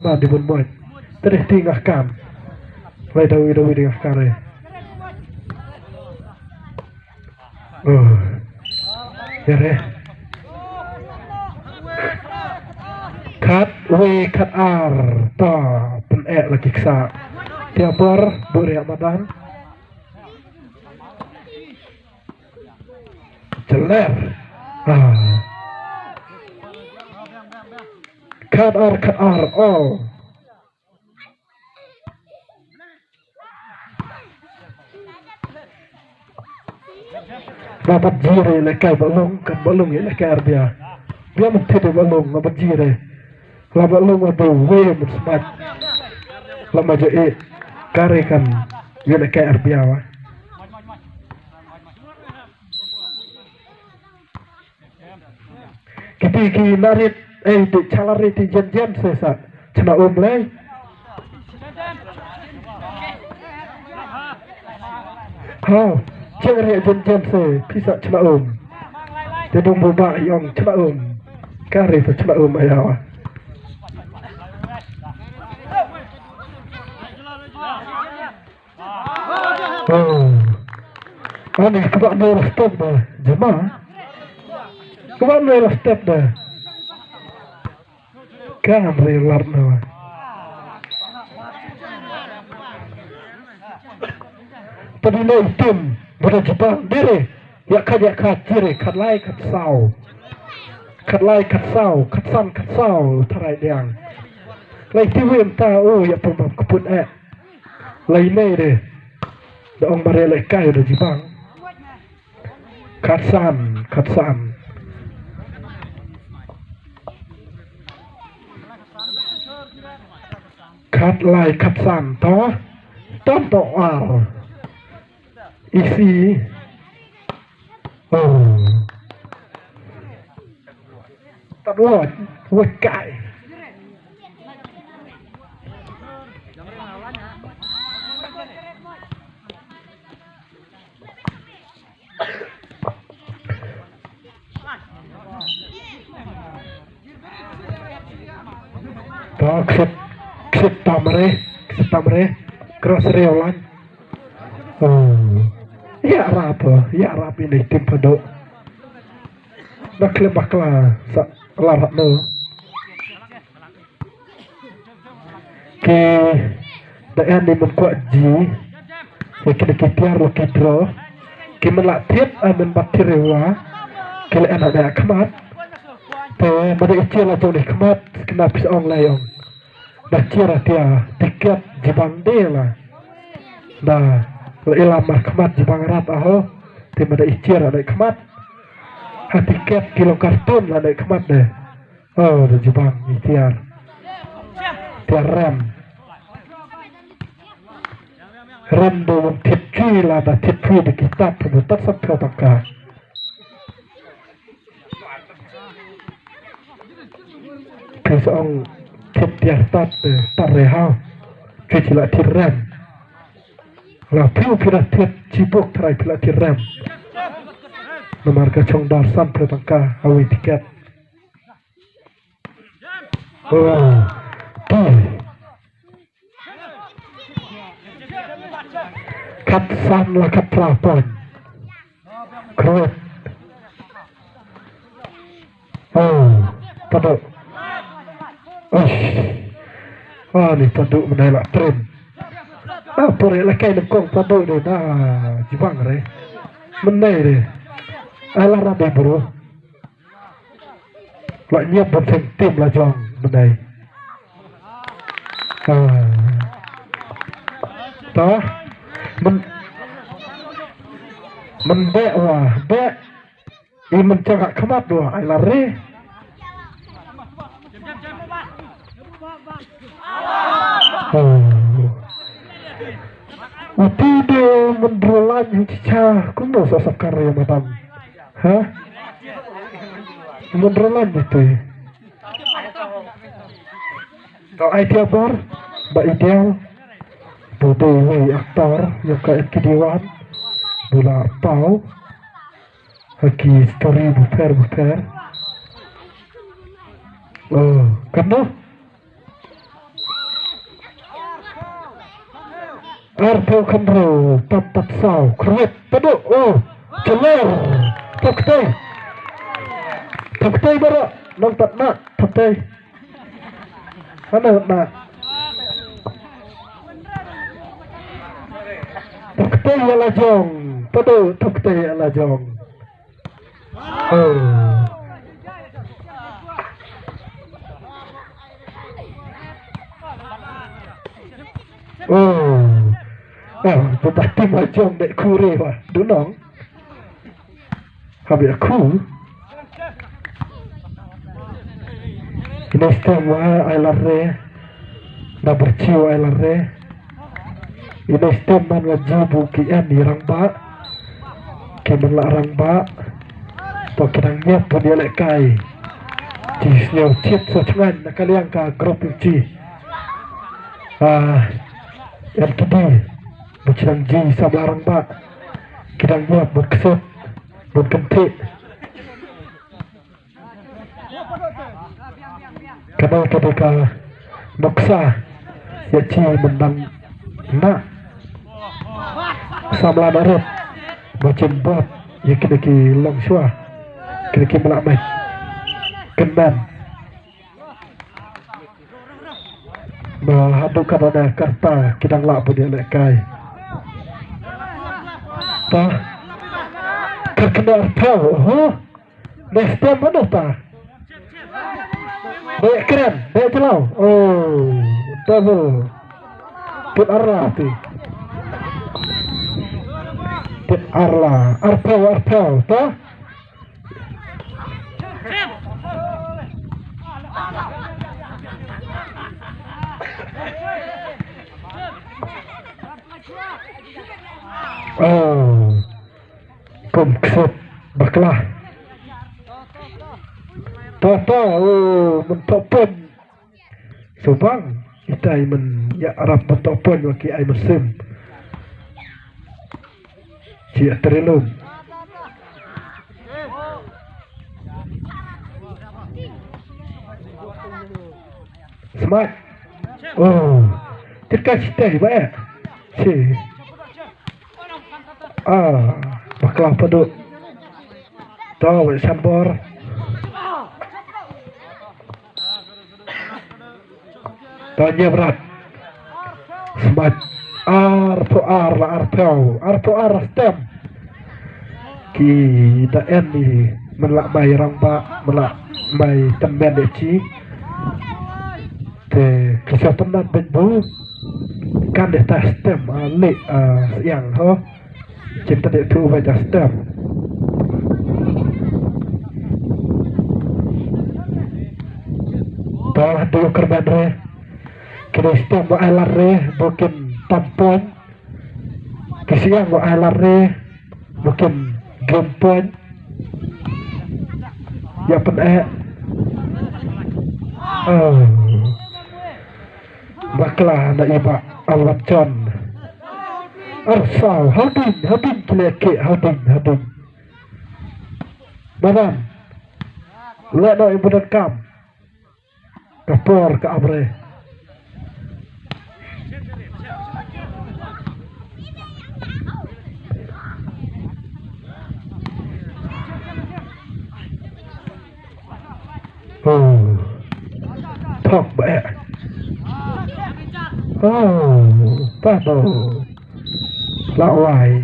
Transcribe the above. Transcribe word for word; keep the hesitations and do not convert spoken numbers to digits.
Ba di bun moit. Tadi ti ngah kan. Lai dawi dawi di ngah kan re. Oh. Ya re. Khat wei khat ar. Ta pyneh lagi ksa. Tia bor buri madan. Jeler. Ah. Khat ar khat ar all. Ba bat jire le kai ba long kan ba long le kai arbia. Bia mun thit ba long ba jire. La ba long ba we mun smat. La ma jo e kare kan ye le kai arbia wa. Kiti ki narit eh ti chalari ti jen jen se sa chna um lei. Ha, cheng ri jen jen se pisa chna um. Te dong bu ba yong chna um. Kari sa chna um ayawa. Oh. Ani kaba no la step da. Jema. Kaba no la step da. Kan re lar na. Tadi no itim bada Jepang dire. Ya khat ya khat jire khat lai khat saw. Khat lai khat saw khat san khat saw tharai diang. Lai tiwim ta o ya pum pum keput eh. Lai nei de. Da ong mare lai kai da Jibang. Khatsan, khatsan. Khat lai khatsan to. Ton to ar. Isi. Oh. Tad wot, wot kai. To ksit, ksit tamre, ksit tamre. Cross rail line. Oh. Ya rap, ya rap ini tim padu. Bakla bakla sa lar no. Ki da en ni mun kwah ji. Ki kini ki tiar lo ki draw. Ki men la thied ai men bat thied rewa. Ki la en ada khmat. Te mada ichi la jong ni khmat kena pis ong lai ong. Da chiar tia tiket Jibang de la. Da la ila mar khmat Jibang rat aho. Te mada ichi la khmat. Ha tiket ki long kartun la khmat de. Oh, da Jibang i tiar. Tiar rem. Rem do wong thied chui la da thied chui da ki tat do tat sat phew tangka. Phi sa ong thied tiar tat, eh, tat re hau. Chui chi la thied rem. La phew phi la thied chi bok trai phi la thied rem. Namar ka chong dar san phew tangka awei tiket. Oh, ti. Khat san la khat phra point. Correct. Oh, padu. Ush. Ah, ni padu menai la trim. Ah, pore la kai lengkong padu de na Jibang re. Menai de. Ai la rabe bro. La nyep ban seng tim la jong benai. Ah. Ta men men be wa be i men chak khmat wa ai la re. Oh. Uti de men drolan hi cha kumno sa sakar ya madam. Ha? Mundra lam itu. To ai tia bor ba ideal. To dei wei aktor ïa ka M K D one. Bula pau. Ha ki story bupher bupher. Oh, kamu? Arphew khyndai, tam tam saw, kyrwit, paduh, oh, jeler, thap kti. Thap kti baroh, nang pat na, thap kti. Hana na. Thap kti ïa la jong, paduh, thap kti ïa la jong. Oh. Oh. Oh, tu dah tim ha jong dek kure wa. Dunong. Habis aku. Ina stem wa ai lare. Da berchiu ai lare. Ina stem man wa jibu ki en i rangbah. Ki man la rangbah. To ki dang ngiap pun ïa lehkai. Ji sñiaw chit sa chngaiñ na ka liang ka grup chi. Ah, en ki di. Ba chi dang ji samla rangbah. Ki dang ngiap bun kset. Bun kynthih. Kane ka dei ka nuksa ïa chi myndang na samla na rit ba chin bot ïa kine ki longshuwa, kine ki mlak mait kynman. Ba haduh katne ka rta ki dang lah bun ïalehkai. Ta kyrkhu arphew, ho. Dei stem mano ta? Dei kren, dei jelaw. Oh, double. Tip arla ti. Tip arla. Arphew, arphew ta. Oh. Kum ksut bakla. To to, oh, men to pun. Subang itai men ïa arap men to pun wa ki ai men sim. Ci atrilum. Smat. Oh. Tit ka sitei ba eh. Si. Ah, bakla padu. To wei sambor. To nyebrat. Smat. Arphew ar la arphew. Arphew ar stem. Ki da en ni men la mai rang ba, men la mai temen de chi. Te ki sa temen bit bu. Kan de ta stem, ah, le, ah, siang ho. Chin ta de tu ba ja stem. Ta du kerban re. Kini stem ba ai lar re, bukin tampon. Ki siang wa ai lar re, bukin gem pon. Ya pen eh. Oh. Bakla na iba alwat chon. Arsaw, hading, hading kile ke, hading, hading. Badan. Le no ibu dan kam. Ka por ka ap re. Oh. Thok ba eh. Oh, pado. La wai.